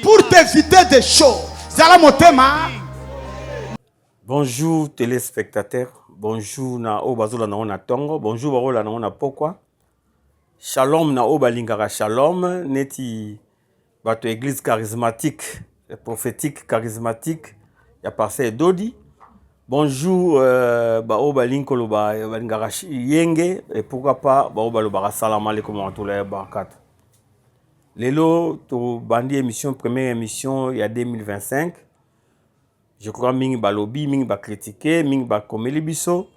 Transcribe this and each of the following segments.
Pour t'éviter des choses. Zala motema. Bonjour téléspectateurs, bonjour na oyo bazolanda yango na ntongo, bonjour bakolanda yango na pokwa. Shalom na oyo balingaka shalom neti bato ya église charismatique prophétique charismatique ya pasteur Edodi. Bonjour euh, baoyo balingi koloba balingaka yenge et pourquoi pas baoyo balobaka salam alaikum warahmatullahi wabarakatuh. Lelo tobandi émission, première émission ya 2025. Je crois mingi balobi, mingi bacritique, mingi bakomeli biso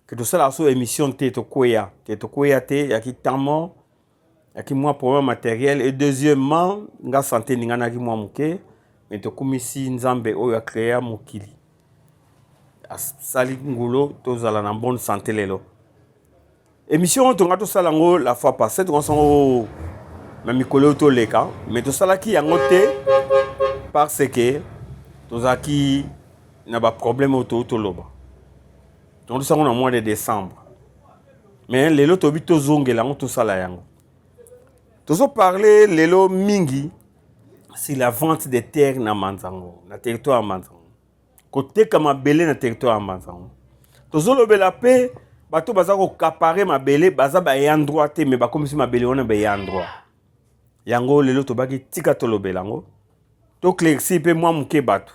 ke tosalaka so émission te, tokweya te, tokweya te, yaki temps mort, yaki mwa problème matériel et deuxièmement nga santé eninganaki mwa moke, mais tokumisi Nzambe oyo acréa mokili, asali ngulo tozala na bonne santé lelo. Émission oyo tonga tosala yango la fois passée, tonga sango na mikolo oyo toleka, mais tosalaki yango te parce que tozalaki na baproblème oyo toyo toloba. Tonga tosala yango na mois de décembre, mais lelo tobi tozongela yango, tosala yango. Tozoparle lelo mingi sur la vente de terre na Manzango, na territoire ya Manzango, koteka mabele na territoire ya Mbanzango. Tozolobela mpe bato baza koaccaparer mabele, baza baayants droit te, mais bakomisi mabele wana baayants droit. Yango lelo tobaki tika tolobela yango, toéclaircir mpe mwa moke bato.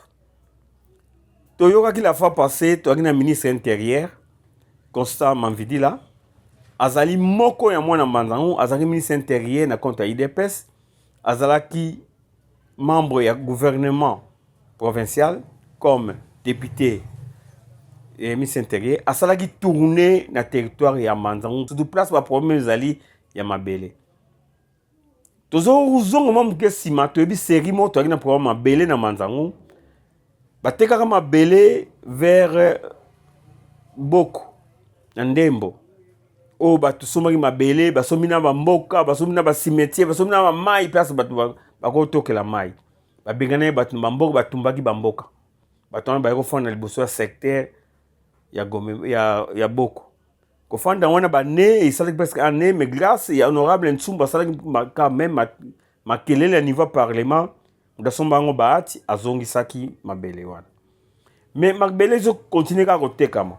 Toyokaki la fois passée, toyaki na ministre intérieur Constant Mamvidila, azali moko ya mwana Mbanzango, azalaki ministre intérieur na compte ya UDPS, azalaki membre ya gouvernement provincial comme député et ministre intérieur. Asalaki tournée na territoire ya Mbanzango, surtout place baproblème ezali ya mabele. Tozozonga mwa moke nsima, toyebi série moko toyaki na problème mabele na Mbanzango, batekaka mabele vers Boko na Ndembo, oyo bato sombaki mabele, basombi na bamboka, basombi na bacimetière, basombi na bamai, place bato bakotokela mai. Babengana ye bato na bamboka, batumbaki bamboka. Bato wana baye kofanda liboso ya secteur ya, Gome, ya Boko. Kofanda wana bane esalaki presque année, mais grâce ya honorable Ntsumbu, asalaki quand même makelele ya niveau ya parlement, moto asomba yango Bahati azongisaki mabele wana. Mais mabele ezocontinuer kaka kotekama.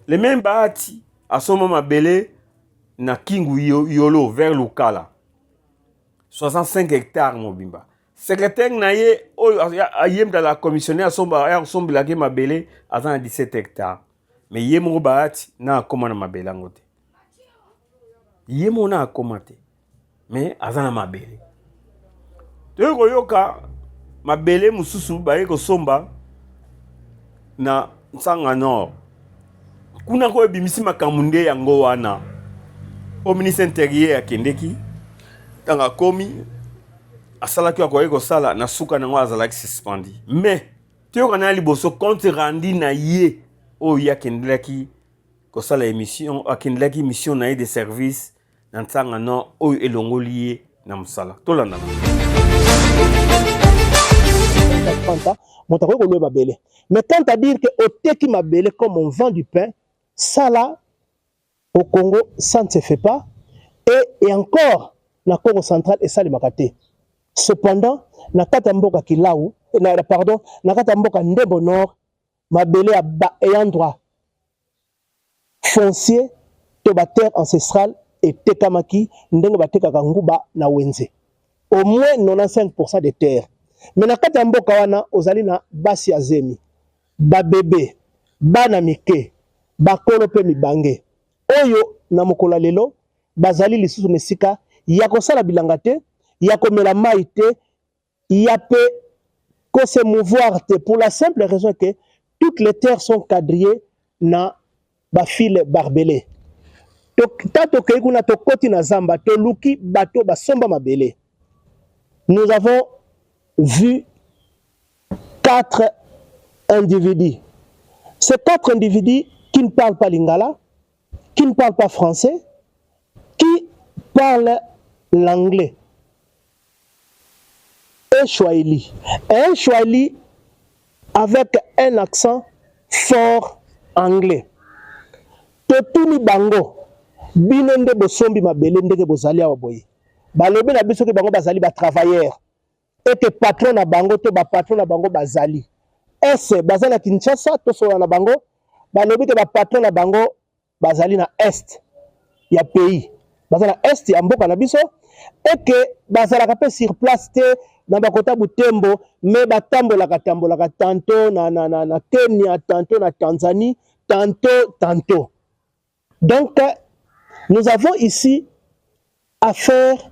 Le même Bahati asomba mabele na Kingu Yolo vers Lukala, 65 hectares mobimba. Secrétaire na ye oyo ayembela commissionnaire asomba, aya kosombelaki mabele, aza na 17 hectares. Mais ye moko Bahati na akóma na mabele yango te, ye moko na akóma te, mais aza na mabele. Toyei koyoka mabele mosusu baye kosomba na Ntsanga Nord kuna, ko ebimisi makambo nde yango wana o ministre intérieur akendeki. Ntango akomi, asalaki akoki kosala na suka nango, azalaki suspendu. Mais toyoka na ya liboso compte rendu na ye oyo ye akendelaki kosala émission, akendelaki mission na ye de service na Ntsanga Nord, oyo elongoli ye na mosala. Tolanda. Moto akoki kolouer mabele, mais quant à dire que oteki mabele comme on vend du pain, ça là, au Congo, ça ne se fait pas. Et encore, na Congo Central esalemaka te. Cependant, na kati ya mboka Kilau na, pardon, na kati ya mboka Ndembo Nord, mabele ya ba ayant droit foncier to baterre ancestrale etekamaki ndenge batekaka nguba na wenze, au moins 95 de terre. Mais na kati ya mboka wana, ozali na basi ya zemi, babebe, bana mike, bakolo mpe mibange oyo na mokolo ya lelo bazali lisusu na esika ya kosala bilanga te, ya komela mai te, ya mpe kose mouvoir te, pour la simple raison que toutes les terres sont quadrillées na bafils barbelés. Ta tokei kuna, tokoti na zamba, toluki bato basomba mabele. Nous avons vu quatre individus. Ces quatre individus qui ne parlent pas lingala, qui ne parlent pas français, qui parlent l'anglais et swahili, un swahili avec un accent fort anglais. Totuni bango: bino nde bosombi mabele ndenge bozali awa boye? Balobi na biso ke bango bazali batravailleur. Ete patron na bango to ba patron na bango bazali est baza na Kinshasa tosolola na bango balobi ke ba patron na bango bazali na est ya pays baza na est ya mboka na biso eke bazalaka mpe sur place te na bakota Butembo mais batambolaka tambolaka tantôt na, na, na, na Kenya tantôt na Tanzanie tantôt tantôt. Donc nous avons ici affaire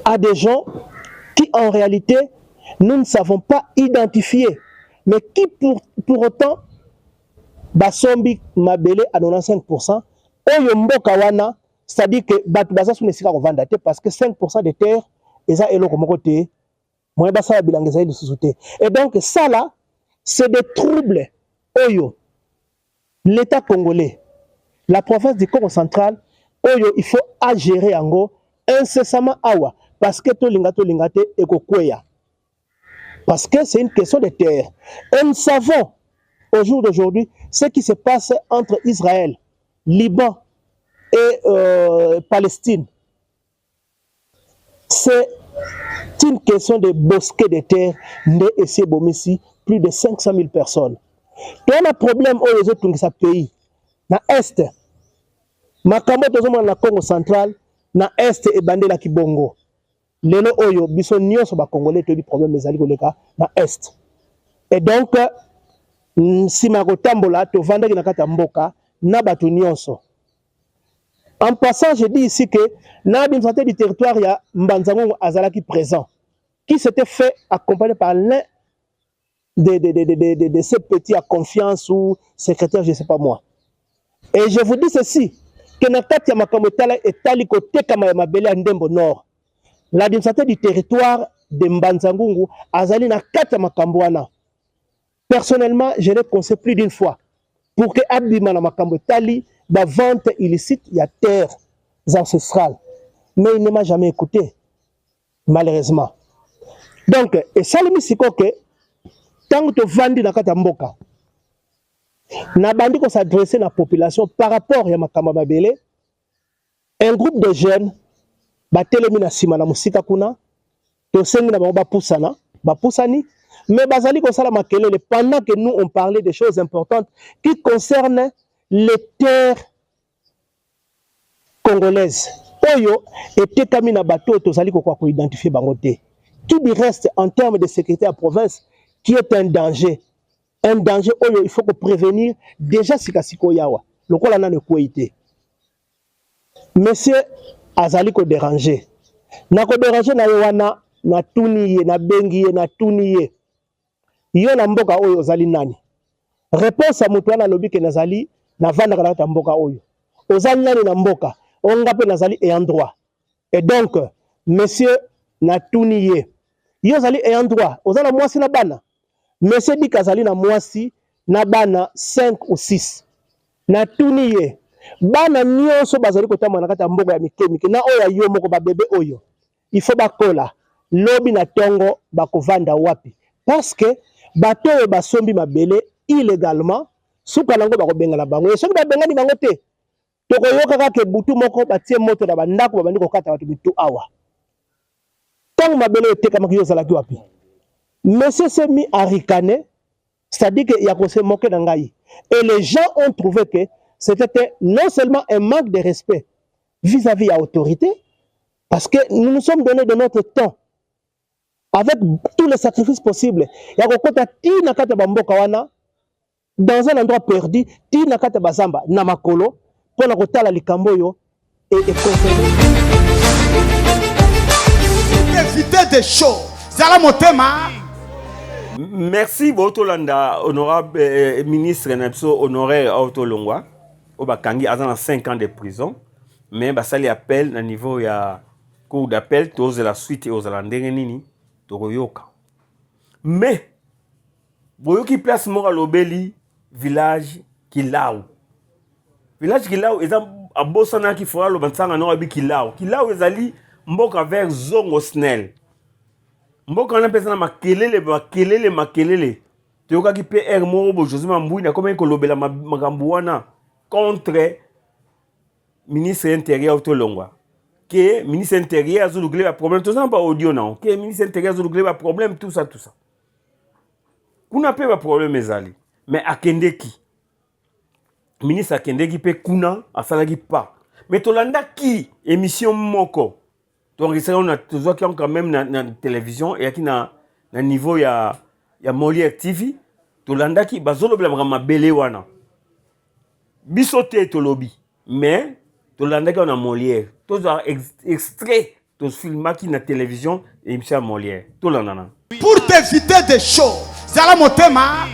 à des gens qui en réalité nous ne savons pas identifier mais qui pour, pour autant basombi mabele à 95% oyo mboka wana, c'est-à-dire que bato baza suna esika kovanda te parce que 5% de terre eza eloko moko te moyen basala bilanga ezali lisusu te. Et donc ça là, c'est des troubles oyo l'État congolais, la province du Congo central oyo il faut agérer yango incessamment awa parce que tolinga tolinga te ekokweya parce que c'est une question de terre. Et nous savons au jour d'aujourd'hui ce qui se passe entre Israël, Liban et Palestine. C'est une question de bosquet de terre nde esi ebomisi plus de 500 000 personnes. Toza problème oyo ezotungisa pays na est. Makambo tozomona na Congo central, na est ebandelaki bongo. Lelo oyo biso nyonso bacongolais toyebi problème ezali koleka na est. Et donc nsima ya kotambola, tovandaki na kati ya mboka na bato nyonso. En passant, je dis ici que l'administrateur du territoire ya Mbanzangongo azalaki présent, qui s'était fait accompagner par l'un de ces petits à confiance ou secrétaire, je ne sais pas moi. Et je vous dis ceci, que na kati ya makambo etali kotekama ya mabele ya Ndembo Nord, l'administrateur du territoire de Mbanzangungu azali na kati ya makambo wana. Personnellement, je l'ai conseillé plus d'une fois pour que abima na makambo etali ba vente illicite ya terres ancestrales. Mais il ne m'a jamais écouté, malheureusement. Donc, esalemi sikoyo ke ntango tovandi na kati ya mboka, nabandi kos'adresser na population par rapport ya makambo ya mabele, un groupe de jeunes batelemi na nsima na mosika kuna. Tosengi na bango bapusana, bapusani, mais bazali kosala makelele pendant que nous, on parlait des choses importantes qui concernent les terres congolaises oyo etekami na bato oyo tozali kokoka koidentifier bango te. Tout du reste, en termes de sécurité ya province, qui est un danger, un danger oyo il faut koprévenir déjà sikasikoyo awa lokola nano ekwei te. Monsieur azali kodéranger na kodéranger na ye wana, natuni ye, nabengi ye, natuni ye: "Yo na mboka oyo ozali nani?" Réponse ya moto wana, alobi ke nazali, navandaka na kati ya mboka oyo. "Oza nani na mboka oyo?" "Nga mpe nazali ayant droit." Et donc monsieur, natuni ye: "Yo ozali ayant droit, oza na mwasi na bana?" Monsieur Dika azali na mwasi na bana 5 ou 6. Natuni ye: "Bana nyonso bazali kotambola na kati ya mboka ya mike mike na oyo ya yo moko, babebe oyo il faut bakola, lobi na ntongo bakovanda wapi? Parce que bato oyo basombi mabele illégalement, suka nango bakobengana bango. E soki babengani bango te, tokoyoka kaka butu moko batie moto na bandako, babandi kokata bato mitu awa. Ntango mabele etekamaki, yo ozalaki wapi?" Monsieur s'est mis à ricaner, c'est-à-dire que ya kose moquer na ngai. Et les gens ont trouvé que c'était non seulement un manque de respect vis-à-vis ya autorité, parce que nous nous sommes donné de notre temps avec tous les sacrifices possibles ya kokota ti na kati ya bamboka wana, dans un endroit perdu, ti na kati ya bazamba na makolo mpona kotala likambo oyo econcerne. Éviter des choses, zala motema. Merci. Botolanda honorable ministre na biso honoraire oyo tolongwa, oyo bakangi, aza na 5 ans de prison, mais basali appel na niveau ya cour d'appel. Tozela suite ozala ndenge nini, tokoyoka. Mais boyoki place moko alobeli village Kilau. Village Kilau eza, abosanaki fo aloba ntango nango abi Kilau. Kilau ezali mboka vers Zongo Snel. Mboka wana mpe eza na makelele, makelele, makelele. Toyokaki mpe aire moko bo José Mambwini akomaki kolobela makambo wana contre ministre intérieur tolongwa. Ke ministre intérieur azolukile ba problème, toza na ba audio na ke ministre intérieur azolukile ba problème, tout ça, tout ça. Kuna mpe ba problème ezali, mais akendeki, ministre akendeki mpe kuna, asalaki pas. Mais tolandaki émission moko toenregistraki na, tozwaki yango quand même na télévision, eyaki na niveau ya Molière TV. Tolandaki bazolobela makambo mabele wana. Biso te tolobi, mais tolandaki wana na Molière. Tozwa extrait tofilmaki na télévision, émission ya Molière. Tolanda na Pour t'éviter des choses, zala motema.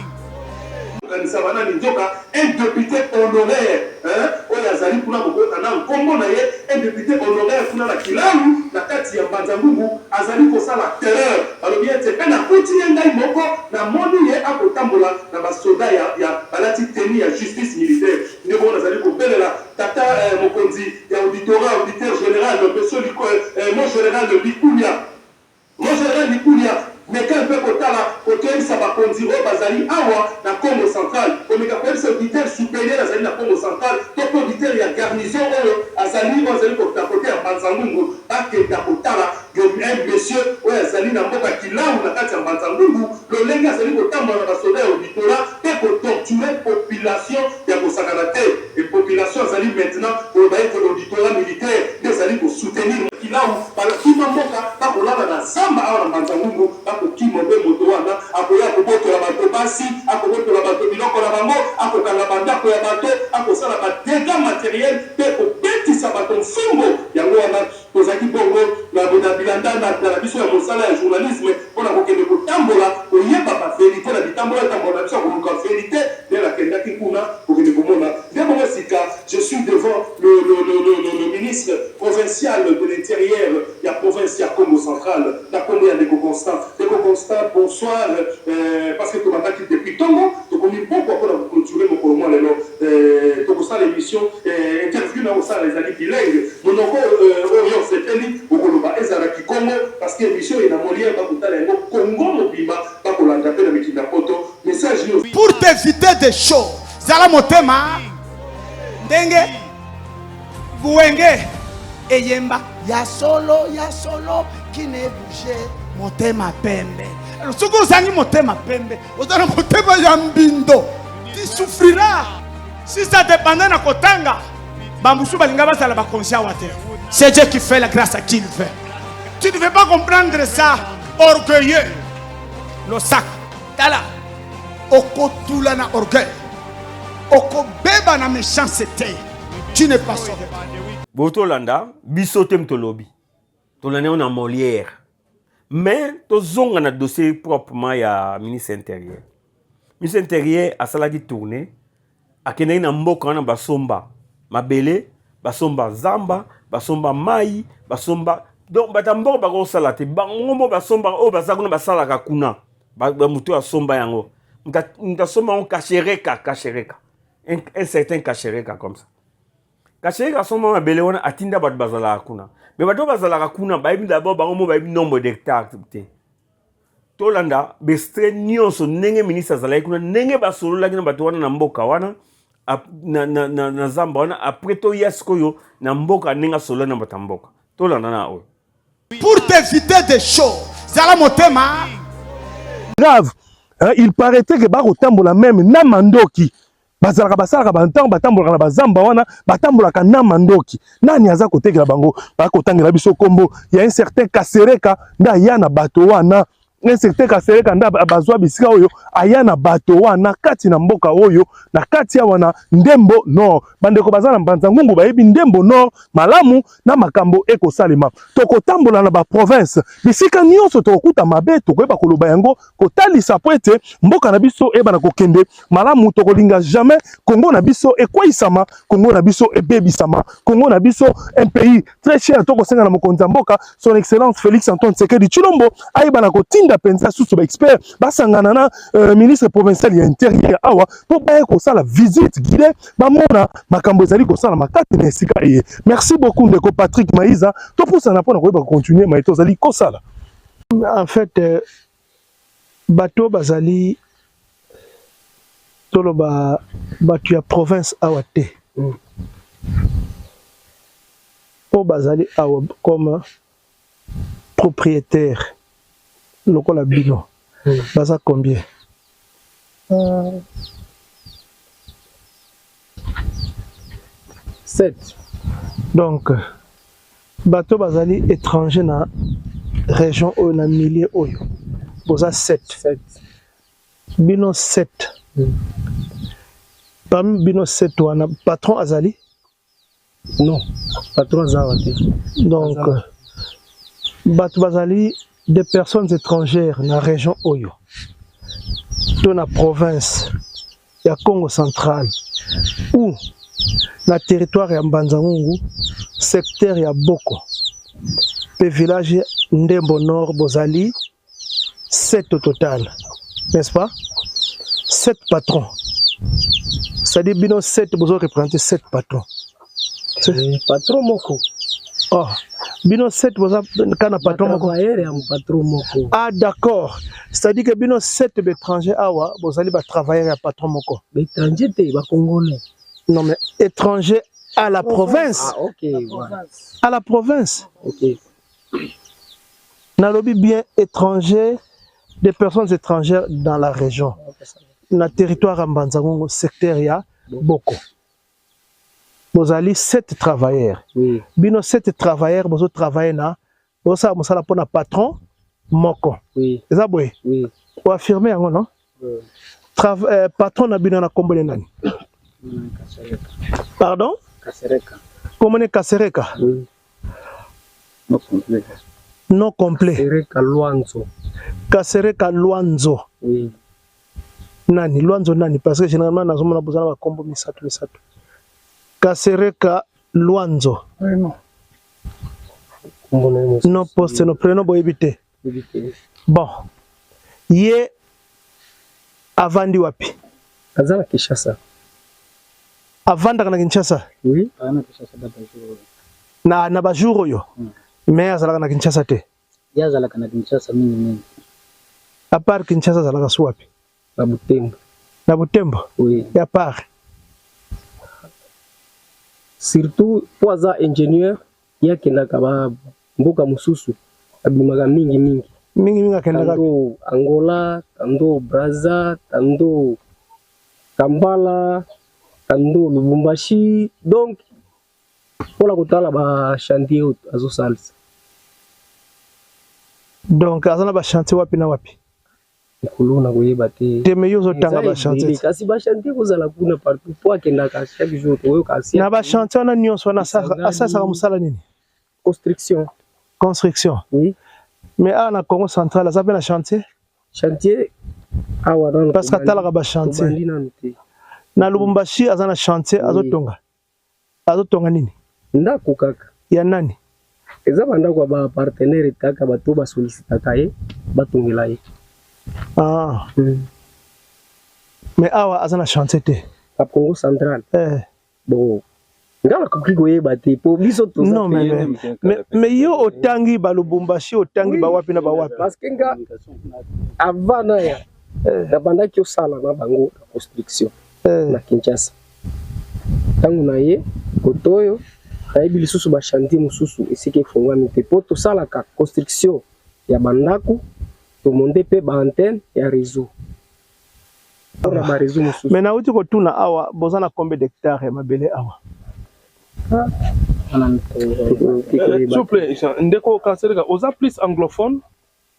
Kanisa banani nzoka un député honoraire, hein, oyo azali kuna, bokota na nkombo na ye, un député honoraire kuna na Kilalu, na kati ya Mbanza-Ngungu, azali kosala terreur. Balobi ete mpe nakuti ye ngai moko, namoni ye akotambola na basoda ya balati tenue ya justice militaire. Nde bongo nazali kobelela tata mokonzi ya auditorat, auditeur général, monsieur mon général Likulia, mon général Likulia, meka mpe kotala, kotoyebisa bakonzi oyo bazali awa na Congo Central, komeka koyebisa auditeur supérieur azali na Congo Central to mpe auditeur ya garnison oyo azali na côté ya Mbanza-Ngungu, bakenda kotala un monsieur oyo azali na mboka Kilawu, na kati ya Mbanza-Ngungu, lolenge azali kotambola na basoda ya auditorat mpe kotorturer population ya kosakana te. E population azali maintenant koloba ete auditorat militaire nde ezali kosoutenir Kilawu. Bakima mboka, bakolala na zamba awa na Mbanza-Ngungu, bakokima mpe moto wana akoya kobotola bato basi, akobotola bato biloko na bango, akokanga bandako ya bato, akosala badégâts matériel mpe kobetisa bato mfimbo. Yango wana tozalaki bongo na bilanda na biso ya mosala ya journalisme mpona kokende kotambola, koyeba bavérité na bitambola etambola na biso ya koluka vérité. Nde nakendaki kuna kokende komona. Nde bongo sika je suis devant le ministre provincial de l'Intérieur ya province ya Congo Central, na kombo ya ndeko Constant. Ndeko Constant, bonsoir. Parce que tobandaki depuis ntongo, tokomi mpokwa mpona koclôturer mokolo mwa lelo. Tokosala émission, interview na kosala ezali bilingue. Monoko oyo osepeli okoloba ezalaki Congo, parce que émission ena Molière, bakotala yango Congo mobimba, bakolanda mpe na mikili ya Poto. Message nini? Pour t'éviter des choses, zala motema. Ndenge buwenge eyemba ya solo ya solo kine bouge, motema pembe. Alors, soki ozangi motema pembe, oza na motema ya mbindo, tu souffriras. Si ça dépendait na kotanga, bamosusu balinga bazala bakonzi awa te. C'est Dieu qui fait la grâce à qui il veut. Tu ne veux pas comprendre ça, orgueilleux. Losaka, tala, okotula na orgueil, okobeba na méchanceté, tu n'es pas sauvé. Botolanda biso te, tolobi, tolanda yango na Molière. Mais tozonga na dossier proprement ya ministre intérieur. Ministre intérieur asalaki tournée, akendaki na mboka wana, basomba mabele, basomba zamba, basomba mai, basomba. Donc bato ya mboka bakosala te, bango mo basomba. Oyo baza kuna, basalaka kuna, bamoto oyo asomba yango, moto asomba yango, Kashereka, Kashereka, un certain Kashereka comme ça. Kashereka asomba mabele wana, atinda bato bazalaka kuna. Mais bato oyo bazalaka kuna bayebi d'abord, bango mo bayebi nombre d'hectare te. Tolanda baextrait nyonso, ndenge ministre azalaki kuna, ndenge basololaki na bato wana na mboka wana, na zamba wana. Après toya sikoyo na mboka, ndenge asololaki na bato ya mboka. Tolanda na oyo. Pour t'éviter des choses, zala motema. Grave, hein, il paraîtrait que bakotambola même na mandoki. Bazalaka, basalaka bantango, batambolaka na bazamba wana, batambolaka na mandoki. Nani aza kotekela bango? Bakotangela biso nkombo ya un certain Kasereka nde aya na bato wana. Un certain Kasereka nde bazwa bisika oyo, aya na bato wana kati na mboka oyo, na kati ya wana Ndembo Nord. Bandeko baza na Mbanza Ngungu bayebi Ndembo Nord malamu na makambo ekosalema. Tokotambola na baprovince, bisika nyonso tokokuta mabe, tokoyeba koloba yango, kotalisa po ete mboka na biso eyebana kokende malamu. Tokolinga jamais Kongo na biso ekweyisama, Kongo na biso ebebisama. Kongo na biso, un pays très cher. Tokosenga na mokonzi ya mboka, Son Excellence Félix Antoine Tshisekedi Tshilombo, ayebana kotinda mpenza susu baexpert, basangana na ministre provincial ya Intérieur awa, mpo baya kosala visite guidée, bamona makambo ezali kosalama kati na esika eye. Merci beaucoup, ndeko Patrick Maiza. Topusana mpona koyeba kocontinuer mai tozali kosala. En fait, bato bazali, toloba bato ya province awa te. Oyo bazali awa comme proprietaire lokola bino baza combien? 7. Donc bato bazali etranger na region oyo na milieu oyo boza 7. 7. Bino 7. Parmi bino 7 wana patron azali? Non, patron aza awa te. Donc bato bazali des personnes étrangères na region oyo to na province ya Congo central ou na territoire ya Mbanza-Ngungu, secteur ya Boko pe village Ndembo Nord bozali 7 au total, n'est-ce pas? 7 patrons. C'est-à-dire bino 7 bozo représenter 7 patrons. Eh, patron moko. Oh, bino 7 boza kana patron moko. Travailleur ya patron moko. Ah d'accord. C'est-à-dire que bino 7 étrangers awa bozali ba travailleurs ya patron moko. Ba étranger te, ba congolais. Non mais étranger à la province. Ah OK, voilà. À la province. OK. Nalobi bien étranger, des personnes étrangères dans la région. Na territoire ya Mbanza-Ngungu, secteur ya Boko. Bozali 7 travailleurs. Oui. Bino 7 travailleurs bozo travailler na bozosala mosala mpona patron moko. Oui. Eza boye? Oui. O affirmer yango non? Oui. Patron na bino na kombo ne nani? Pardon? Kasereka. Kombo ne Kasereka? Oui. Non complet. Non complet. Kasereka Luanzo. Kasereka Luanzo. Oui. Nani? Luanzo nani? Parce que généralement nazomona bozala ba kombo misato misato. Kasereka Luanzo. Prénom. Kombo na ye mosusu. Non poste no prénom boyebi te. Boyebi te. Bon. Ye avandi wapi? Aza na Kinshasa. Avandaka na Kinshasa? Oui. Aza na Kinshasa ba jour oyo. Na ba jour oyo. Mais azalaka na Kinshasa te. Ye azalaka na Kinshasa mingi mingi. À part Kinshasa azalaka su wapi? Na Butembo. Na Butembo? Oui. Ya part. Surtout po aza ingénieur, ye akendaka ba mboka mosusu, abimaka mingi mingi. Mingi mingi akendaka Tando Angola, tando Brazza, tando Kampala, tando Lubumbashi, donc mpona kotala ba chantier oyo azosalisa. Donc aza na ba chantier wapi na wapi? Mikolo na koyeba te. Te mais yo ozotanga ba chantier. Eza ebele, kasi ba chantier kozala kuna partout po akendaka chaque jour toyoka asi. Na ba chantier wana nyonso wana asasaka mosala nini? Construction. Construction. Oui. Mais awa na Congo central aza pe na chantier? Chantier awa nanu. Parce que atalaka ba chantier. Tobandi nanu te. Na Lubumbashi aza na chantier azotonga. Azotonga nini? Ndako kaka. Ya nani? Eza ba ndako ya ba partenaire kaka bato ba sollicitaka ye batongela ye. Ah. Mais awa aza na chantier te. Na Congo central. Eh. Bon. Nga nakoki koyeba te po biso toza Non, mais yo otangi ba Lubumbashi, otangi ba wapi na ba wapi. Parce que nga avant na ya nabandaki osala na bango na construction na Kinshasa. Tango na ye kotoyo nayebi lisusu ba chantier mosusu esika efongwami te po tosalaka construction ya bandako tomonde pe ba antenne ya réseau. Mpona ba réseau mosusu. Mais nauti kotuna awa boza na combien d'hectares ya mabele awa? S'il vous plaît, ndeko Kasereka, oza plus anglophone?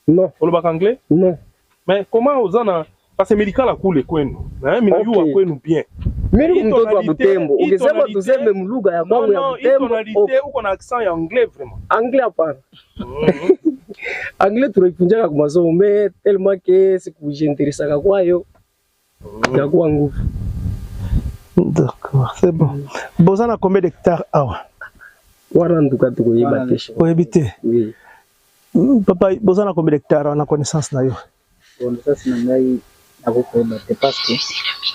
Non. Olobaka anglais? Non. Mais comment oza na parce que médical akule kwenu, hein, mina yuwa kwenu bien. Mimi mtoto wa Butembo. Ukisema tuseme mlugha ya kwangu ya Butembo. Tonalité uko na accent ya anglais vraiment. Anglais hapana. Anglais tunaifunjaka kwa masomo mais tellement que sikujiinteresaka kwayo. Yakuwa nguvu. D'accord, c'est bon. Boza na combien d'hectares awa? Wana nduka tukoyeba te. Oyebi te? Oui. Papa, boza na combien d'hectares na connaissance na yo? Connaissance na ngai nakokoyeba te parce que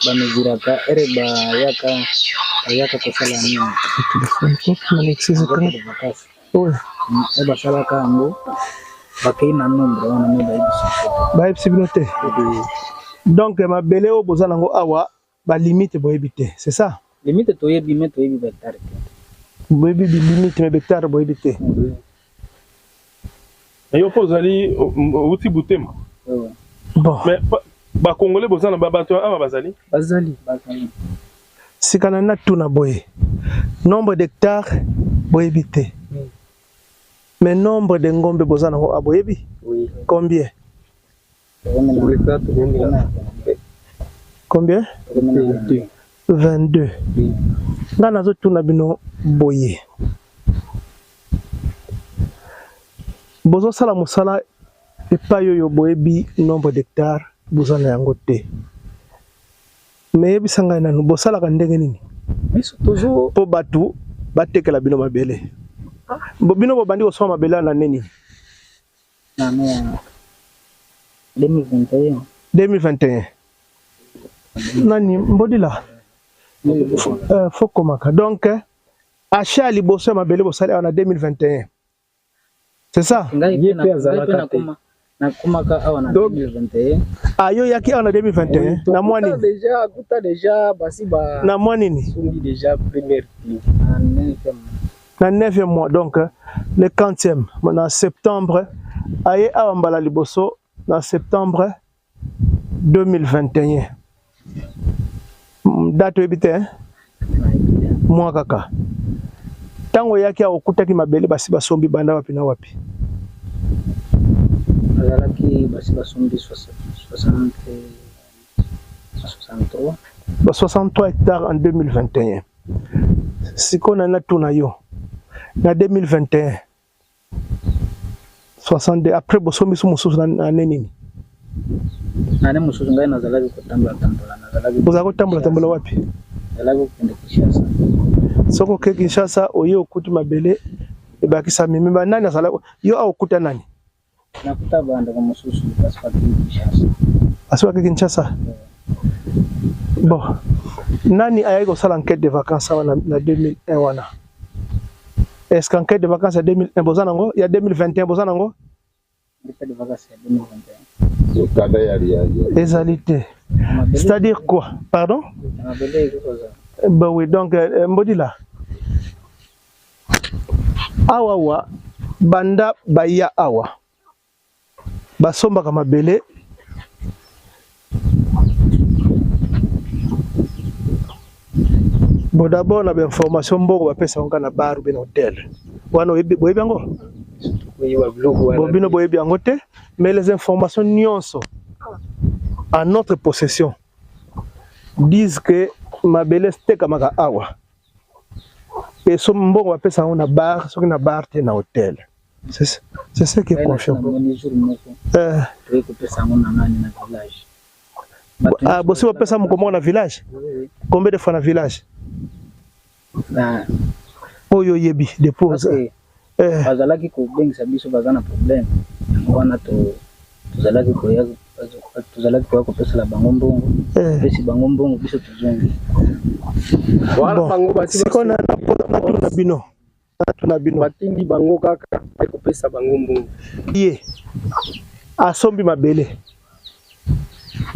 bamezuraka ere bayaka bayaka kosala nini? Oui. E basalaka yango bakei na nombre wana me bayebisi te. Bayebisi bino te. Donc mabele oyo boza nango awa ba limite boyebi te, c'est ça? Limite toyebi mais toyebi ba hectare te. Boyebi bi limite mais hectare boyebi te. Mais yo mpo ozali outi Butembo. Bon. Mais ba Congolais boza na bato awa bazali? Bazali. Sika na natuna boye. Nombre d'hectares boyebi te. Mais nombre de ngombe boza nango ah boyebi? Oui. Combien? Combien? 22. 22. Nga nazotuna bino boye. Bozosala mosala epai oyo boyebi nombre d'hectares boza na yango te. Mais yebisa ngai nanu bosalaka ndenge nini? Biso tozo po batu batekela bino mabele. Bino bobandi kosomba mabele na nini? Na année ya 2021. 2021. Nani Mbodila? Faut komaka. Donc achat ya liboso ya mabele bosali awa na 2021. C'est ça? Ngai Ye pe azalaka te. Nakomaka awa na 2021. Ah, yo yaki awa na 2021. Na mwa nini? Déjà, akuta déjà basi ba Na mwa nini? Sumbi déjà première clé. Na 9e Na 9e mois, donc le 40e, na septembre, aye awa mbala liboso na septembre 2021. Date oyebi te, hein? Mwa kaka. Tango oyaki awa okutaki mabele basi basombi banda wapi na wapi? Bazalaki basi basombi 63. Ba 63 hectares en 2021. Sikoyo na natuna yo na 2021 62 après bosombi su mosusu na année nini? Na année mosusu ngai nazalaki kotambola tambola, nazalaki Ozalaki kotambola tambola wapi? Nazalaki kokende Kinshasa. Soki oke Kinshasa oye okuti mabele ebakisami, me ba nani azalaki yo awa okuta nani? Nakuta bandeko mosusu basi bakei Kinshasa. Basi bakei Kinshasa? Bon, nani ayaki kosala enquête de vacances awa na 2001 wana? Est-ce qu'enquête de vacances ya 2001 boza nango? Ya 2021 boza nango? Enquête de vacances ya 2021. Ezali te. C'est-à-dire quoi? Pardon? Ben oui, donc Mbodila. Awa wa banda baya awa basombaka mabele bon d'abord na ba information mbongo bapesa yango na bar ou bien hotel wana oyebi boyebi yango bon bino boyebi yango te mais les informations nyonso en notre possession disent que mabele etekamaka awa Et so mbongo bapesa yango na bar, soki na bar te na hotel. C'est ce qui est confirmé. Ah, bosi bapesa moko moko na village? Combien de fois na village? Oyo oyebi depose. Bazalaki kobengisa biso baza na problème. Yango wana tozalaki koya, tozalaki koya kopesela bango mbongo. Pesi bango mbongo biso tozongi. Bon, sikoyo natuna bino. Natuna bino. Batindi bango kaka kopesa bango mbongo. Ye asombi mabele.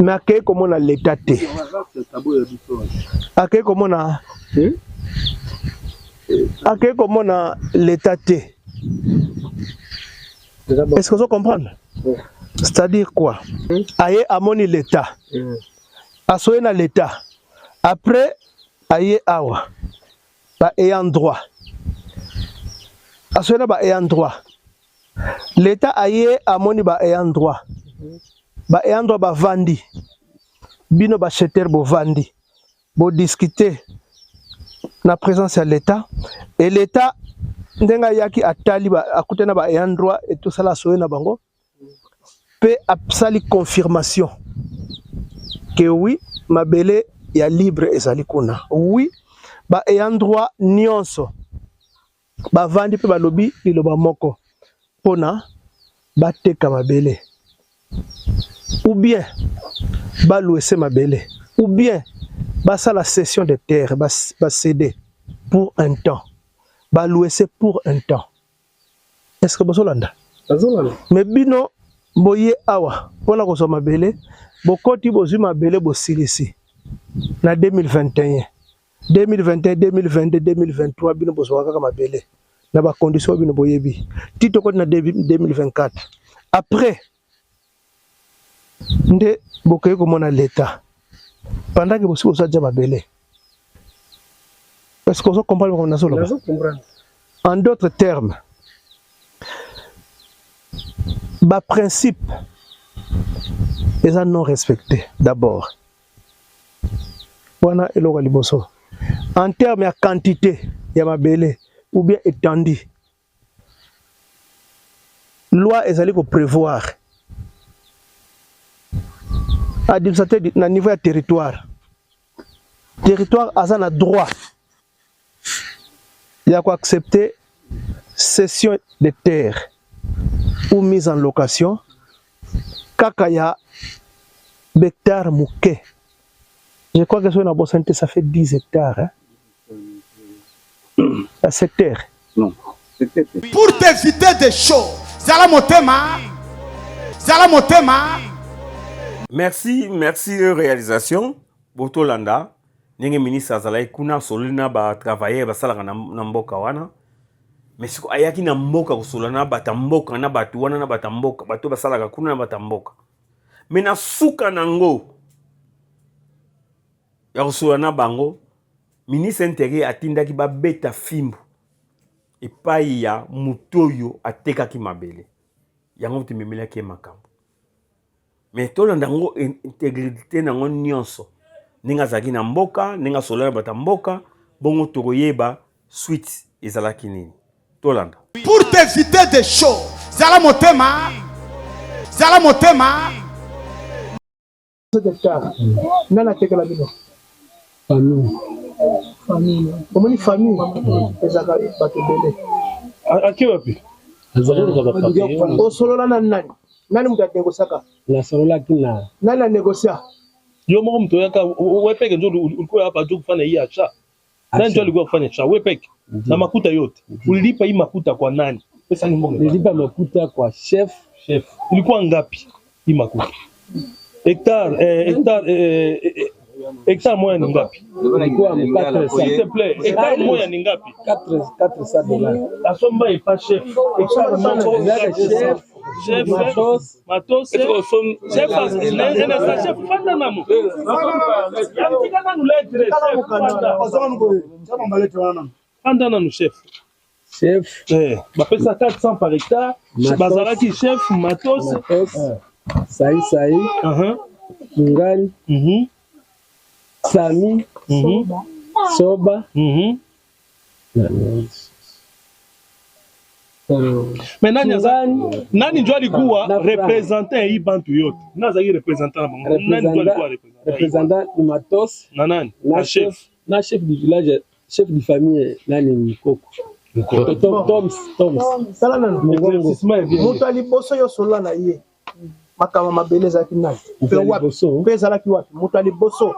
Mais akei komona l'État te. Akei komona, akei komona l'État te. Est-ce que vous comprenez? C'est-à-dire quoi? Aye amoni l'État. Asoye na l'État. Après aye awa ba ayant droit. Asoye na ba ayant droit. L'État aye amoni ba ayant droit. Ba ayant droit ba vandi. Bino ba acheteur bo vandi. Bo discuter na présence ya l'État et l'État ndenga yaki atali ba akutana ba ayant droit et tout ça la soye na bango pe asali confirmation que oui mabele ya libre ezali kuna. Oui ba ayant droit nyonso bavandi pe balobi liloba moko pona bateka mabele ou bien balouese mabele ou bien basala cession de terre, ba céder pour un temps, balouese pour un temps. Est-ce que bozolanda? Bazolanda. Mais bino boye awa pona kozwa mabele, bokoti bozwi mabele bosilisi na 2021. 2021, 2022, 2023 bino bozwaka kaka mabele na ba conditions bino boyebi ti tokoti na 2024 après nde bokoki komona l'etat pendant que bosi bozwa deja mabele. Est-ce que ozo comprendre makambo nazoloba? Nazo comprendre. En d'autres termes, ba principe eza non respecté d'abord. Wana eloko ya liboso. En termes ya quantité ya mabele ou bien étendue, loi ezali ko prévoir administrateur na niveau ya territoire. Territoire aza na droit ya ko accepter cession de terre ou mise en location kaka ya hectare moke. Je crois que soki nabosani te, ça fait 10 hectares, hein? À 7 terre. Non. Pour t'éviter des choses, zala motema, zala motema. Merci, merci réalisation. Botolanda, ndenge ministre azalaki kuna asololi na ba travailleurs basalaka na, na mboka wana. Mais siko ayaki na mboka kosolola na bato ya mboka na bato wana na bato ya mboka, bato basalaka kuna na bato ya mboka. Mais na suka nango ya kosolola na bango, ministre intérieur atindaki babeta fimbu epai ya moto oyo atekaki mabele. Yango moto ememelaki ye makambo. Mais tolanda yango intégrité nango nyonso, ndenge azalaki na mboka, ndenge asolola na bato ya mboka, bongo tokoyeba suite ezalaki nini. Tolanda. Pour t'éviter des choses, zala motema, zala motema. Nani atekela bino? Famille. Famille. Omoni famille ezalaka bato ebele. Ake wapi? Osolola na nani? Nani moto anegosiaka? Nasololaki na nani anegosia? Yo moko moto oyaka wewe peke ndio ulikuwa hapa tu kufanya hii acha. Nani ndio alikuwa kufanya acha? Wewe peke. Na makuta yote. Ulilipa hii makuta kwa nani? Pesa ni mbongo. Nilipa makuta kwa chef. Chef. Ilikuwa ngapi hii makuta? Hectare, hectare, hectare moja ni ngapi? Ilikuwa mkate. S'il te plaît, hectare moja ni ngapi? 400 $. Asomba epa chef. Hectare moko. Chef. Chef. Matos. Matos. Chef, ena chef fanda nanu. Tika nanu lettre chef. Fanda. Fanda nanu chef. Chef. Bapesa 400 par hectare. Matos. Bazalaki chef Matos. Matos. Sai Sai. Mungani. Sami. Soba. Mais nani aza nani njo alikuwa représentant ya hii bantu yote? Nani azalaki représentant na bango? Nani njo alikuwa représentant? Représentant ni Matos. Na nani? Na chef. Na chef du village, chef du famille nani Mukoko. Mukoko. Toms, Toms. Sala nanu. Mongongo. Moto ya liboso yo solola na ye. Makambo mabele ezalaki nani? Moto ya Pe wapi? liboso. Pe ezalaki wapi? Moto ya liboso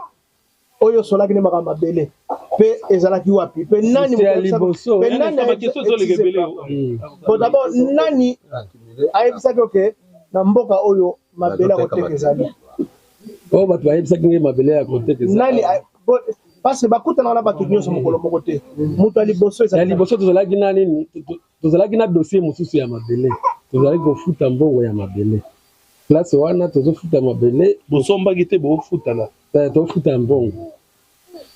oyo osolaki nde makambo mabele pe ezalaki wapi? Pe nani Moto ya moto ayebisaki- liboso. pe nani Ba question ezoleka ebele. Bon, d'abord nani ayebisaki oke na mboka oyo mabele ya koteka ezali? Oyo bato bayebisaki ngai mabele ya koteka ezali. Nani parce que bakutanaka na bato nyonso mokolo moko te. Moto ya liboso Ya ezalaki liboso tozalaki na nini? Tozalaki na dossier mosusu ya mabele. Tozalaki kofuta mbongo ya mabele. Place wana tozofuta mabele. Bosombaki te, bofutana. Tofuta mbongo.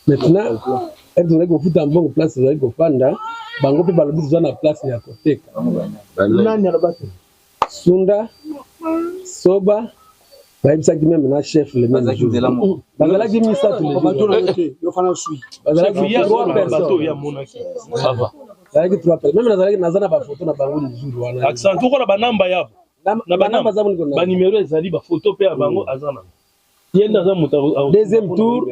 Maintenant, tozalaki kofuta mbongo place tozalaki kofanda, bango mpe balobi toza na place ya koteka. Nani alobaki? Sunda, Soba, bayebisaki même na chef le même jour. Bazalaki misato le jour. Bazalaki trois personnes. Ça va. Bazalaki trois personnes. Même nazalaki naza na bafoto na bango le jour wana. Accent tokola ba namba yabo. Na ba namba ba numéro ezali ba photo pe ya bango aza na. Ye nde aza moto. Deuxième tour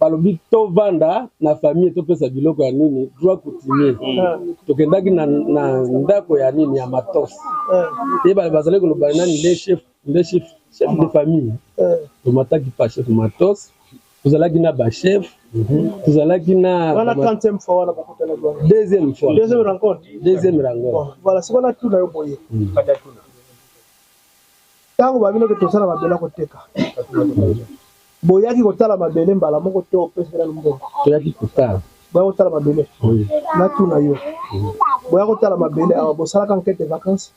balobi tovanda na famille topesa biloko ya nini droit coutumier. Tokendaki na ndako ya nini ya Matos. Ye bazalaki koloba nani nde chef, nde chef, chef de famille. Tomataki pa chef Matos. Tozalaki na ba chef, tozalaki na wana 30e fois wana bakutanaki wana. Deuxième fois. Deuxième rencontre. Deuxième rencontre. Bon, voilà, sikoyo natuna yo boye. Ntango babinoki tosala mabele koteka. Boyaki kotala mabele mbala moko to opesi nanu mbongo? Toyaki kotala. Boya kotala mabele? Oui. Natuna yo. Boya kotala mabele awa bosalaka enquete de vacances?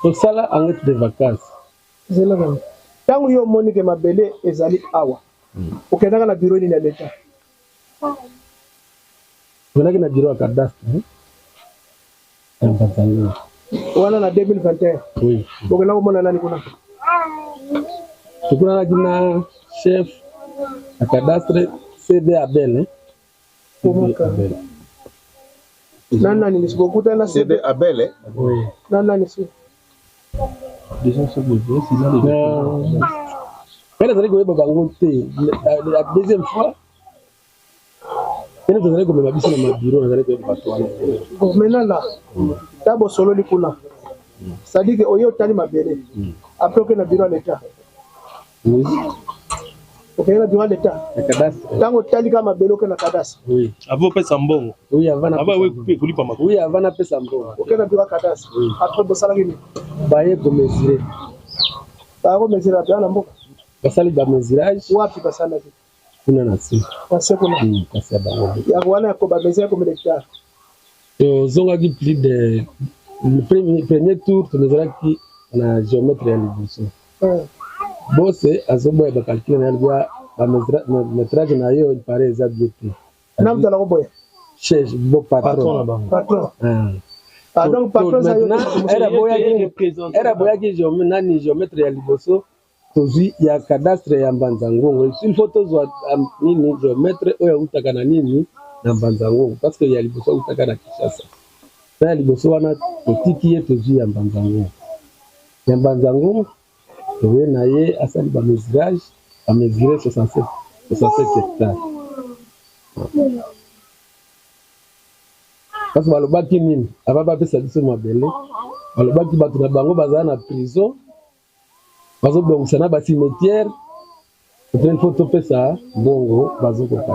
Tosala enquete de vacances. Zela nanu. Tango yo omoni ke mabele ezali awa, okendaka na bureau nini ya l'etat? Tokendaki na bureau ya cadastre. Ya Mbanza-Ngungu. Wana na 2021? Oui. Bokenda komona nani kuna? Tokutanaki na chef ya cadastre CB Abel. Hein? CB Abel. Na nani lisusu bokutani na CB Abel? Eh? Oui. Na nani lisusu? Déjà ce besoin, c'est là le. Ngai nazali koyeba bango te. La deuxième fois, Ene tozali komema biso na mabiro nazali koyeba bato wana. Bon, maintenant là, ta bosololi kuna. C'est-à-dire que oye otali mabele. Après oke na bureau ya l'État. Oui. Okende na bureau ya l'État. Na cadastre. Tango otali kaka mabele oke na cadastre. Oui. Avant opesa mbongo. Oui, avant na Avant oye kolipa makolo. Oui, avant napesa mbongo. Oke na bureau ya cadastre. Oui. Après bosalaki nini? Baye ko mesurer. Baye ko mesurer wapi na mboka? Basali ba mesurage. Wapi basalaki? Kuna na se. Na se kuna. Kasi ya bango. Yango wana ya ko ba mesurer combien d'hectares? Tozongaki plus de le premier tour tozalaki na géomètre ya liboso. Bose azoboya ba calcul na ye ba métrage na yo il paraît eza bien te. Na mtu anakoboya? Chef bo patron. Patron. Ah. Ah, donc patron za yo. Maintenant, era boyaki era boyaki géomètre nani géomètre ya liboso tozwi ya cadastre ya Mbanza Ngungu. Il faut tozwa nini géomètre oyo autaka na nini na Mbanza Ngungu parce que ya liboso autaka na Kinshasa. Na ya liboso wana totiki ye tozwi ya Mbanza Ngungu. Ya Mbanza Ngungu toye na ye asali ba mesurage, ba mesure 67 hectares. Parce balobaki nini avant bapesa biso mabele, balobaki bato na bango bazala na prison bazobongisa na ba cimetière il faut topesa mbongo bazokoka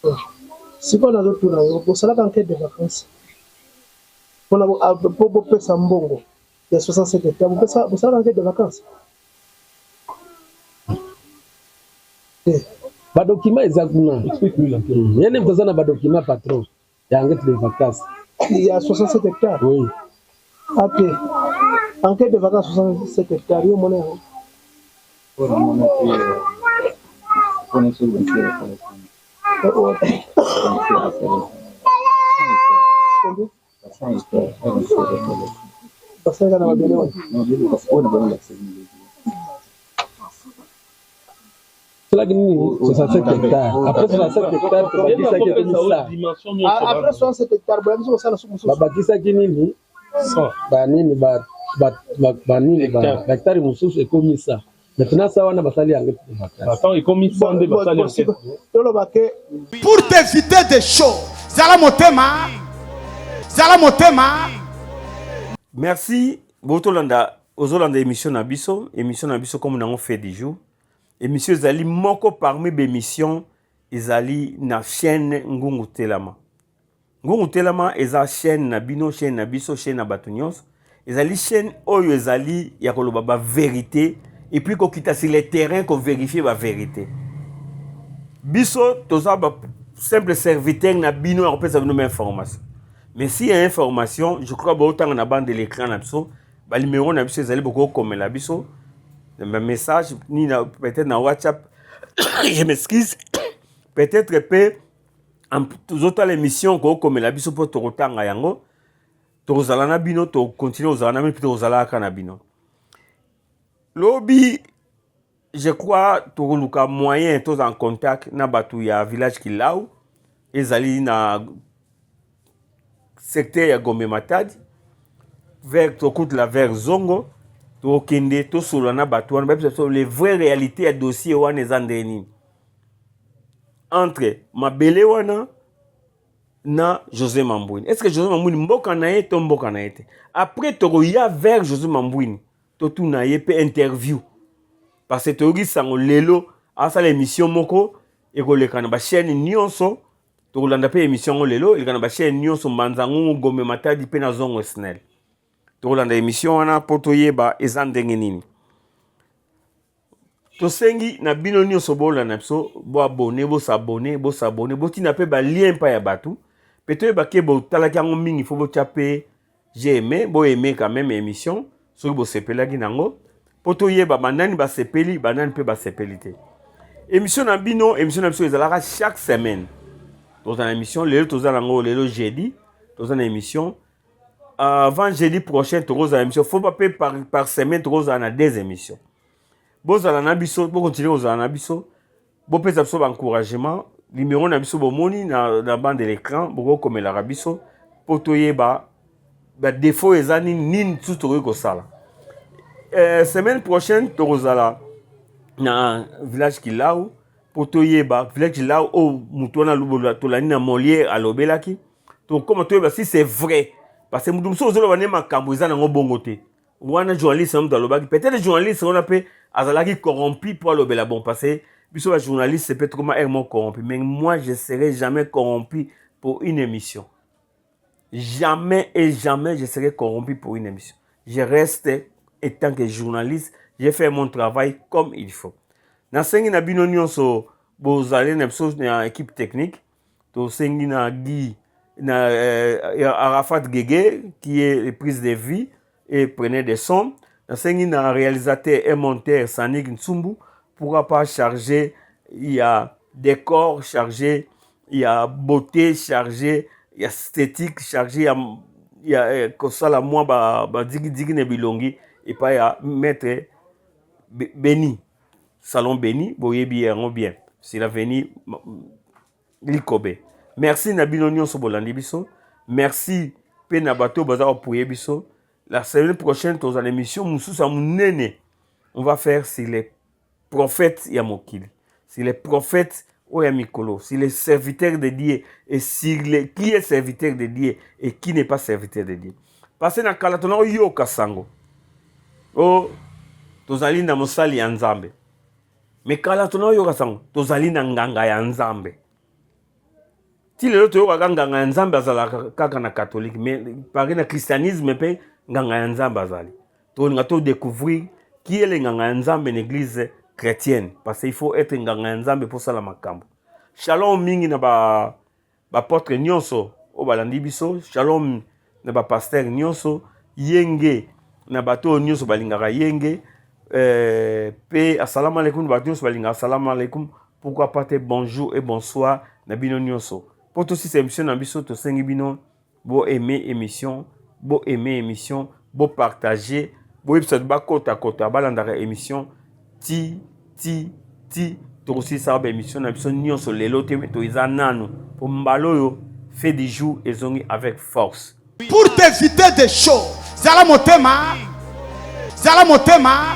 te. Sikoyo nazotuna yo, bosalaka enquête de vacances pona po bopesa mbongo ya 67 hectares, bopesa bosalaka enquête de vacances te? Ba document eza kuna. Ye nde moto aza na ba document patron. Ya enquête de vacances. Il y a 67 hectares. Oui. Ok. Enquête de vacances 67 hectares. Yo mona yango. Basalaka na mabele wana. Soki nini 67 hectares. Après 67 hectares tobakisaki ekomi 100. Après 67 hectares boya biso kosala suku mosusu. Babakisaki nini? Ba nini ba ba ba nini ba hectare mosusu ekomi 100. Maintenant ça wana basali yango makasi. Attends, ekomi 100 nde basali enquête. Toloba ke pour t'éviter des choses. Zala motema. Zala motema. Merci botolanda ozolanda émission na biso, émission na biso comme nango fait du jour. Émission ezali moko parmi ba émission ezali na chaîne Ngungu Telama. Ngungu Telama eza chaîne na bino, chaîne na biso, chaîne na bato nyonso. Ezali chaîne oyo ezali ya koloba ba vérité et puis kokita sur le terrain ko vérifier ba vérité. Biso toza ba simple serviteur na bino ya kopesa bino ba information. Mais si ya information, je crois botanga na bande de l'écran na biso, ba numéro na biso ezali boko komela biso ba message ni na peut-être na WhatsApp. Je m'excuse. Peut-être pe tozotala émission kokomela biso mpo tokotanga yango, tokozala na bino, tokontinue kozala na bino mpe tokozala kaka na bino. Lobi je crois tokoluka moyen toza en contact na bato ya village Kilau ezali na secteur ya Gombe Matadi vers tokutela vers Zongo, tokende tosolola na bato wana bayebisa biso les vraies réalités ya dossier wana eza ndenge nini entre mabele wana na José Mambwini. Est-ce que José Mambwini mboka na ye to mboka na ye te? Après tokoya vers José Mambwini totuna ye pe interview parce que toyoki sango lelo asala émission moko ekoleka na ba chaîne nyonso, tokolanda pe émission yango lelo eleka na ba chaîne nyonso Mbanza Ngungu, Gombe Matadi pe na Zongo Snell. Tokolanda émission wana mpo toyeba eza ndenge nini. Tosengi na bino nyonso bolanda biso, boabone, bosabone, bosabone, botinda mpe balien mpa ya bato mpe toyeba ke botalaki yango mingi, fo botya mpe j'ai aimé, bo aimé quand même émission soki bosepelaki nango mpo toyeba banani basepeli, banani mpe basepeli te. Émission na bino, émission na biso ezalaka chaque semaine. Toza na émission lelo, toza nango lelo jeudi, toza na émission avant jeudi prochain, tokozala émission faut pas mpe par semaine tokozala na deux émissions. Bozala na biso, bokontinue kozala na biso, bopesa biso baencouragement. Numéro na biso bomoni na bande de l'écran, bokokomelaka biso mpo toyeba badéfaut eza nini, nini tu tokoki kosala. Semaine prochaine tokozala na village Kilau mpo toyeba village Kilau oyo motu wana tolandi na Molière alobelaki, tokoma toyeba si c'est vrai, parce que motu mosusu ozoloba nde makambo eza nango bongo te. Wana journaliste moto alobaki, peut-être journaliste wana mpe azalaki corrompu mpo alobela bon, parce que biso bajournaliste mpe tokoma aire moko corrompu, mais moi je serai jamais corrompu pour une émission. Jamais et jamais je serai corrompu pour une émission. Je reste étant que journaliste, j'ai fait mon travail comme il faut. Nasengi na bino nyonso bozali na biso na équipe technique, tosengi na Guy na Arafat Gege qui est prise de vie et prenez des sons. Nasengi na réalisateur et monteur Sanik Ntsumbu, pourquoi pas chargé il y a décor, chargé il y a beauté, chargé il y a esthétique, chargé il y a kosala mwa ba digi digi na bilongi et pas ya maître Beni Salon Beni, boyebi yango bien, c'est l'avenir Likobe. Merci na bino nyonso bolandi biso. Merci pe na bato baza kopuye biso. La semaine prochaine tozala émission mosusu ya monene, on va faire sur les prophètes ya mokili, sur les prophètes oyo ya mikolo, sur les serviteurs de Dieu et sur les qui est serviteur de Dieu et qui n'est pas serviteur de Dieu. Parce que na kala tona oyoka sango o tozali na mosali ya Nzambe, mais kala tona oyoka sango tozali na nganga ya Nzambe. Ti lelo toyokaka nganga ya Nzambe azalaka kaka na catholique, mais pari na christianisme mpe nganga ya Nzambe azali. Tolinga to découvrir qui est le nganga ya Nzambe na église chrétienne, parce qu'il faut être nganga ya Nzambe pour sala makambo. Shalom mingi na ba apôtre nyonso oyo balandi biso, shalom na ba pasteur nyonso, yenge na bato oyo nyonso balingaka yenge, pe assalamu alaikum na bato nyonso balingaka assalamu alaikum, pourquoi pas te bonjour et bonsoir na bino nyonso. Po tosisa émission na biso, tosengi bino bo aimer émission, bo aimer émission, bo partager, boyebisa bakota kota balandaka émission ti ti ti tokosilisa ba émission na biso nyonso lelo te, to eza nanu po mbala oyo fait du jour ezongi avec force. Pour t'éviter des choses, zala motema, zala motema.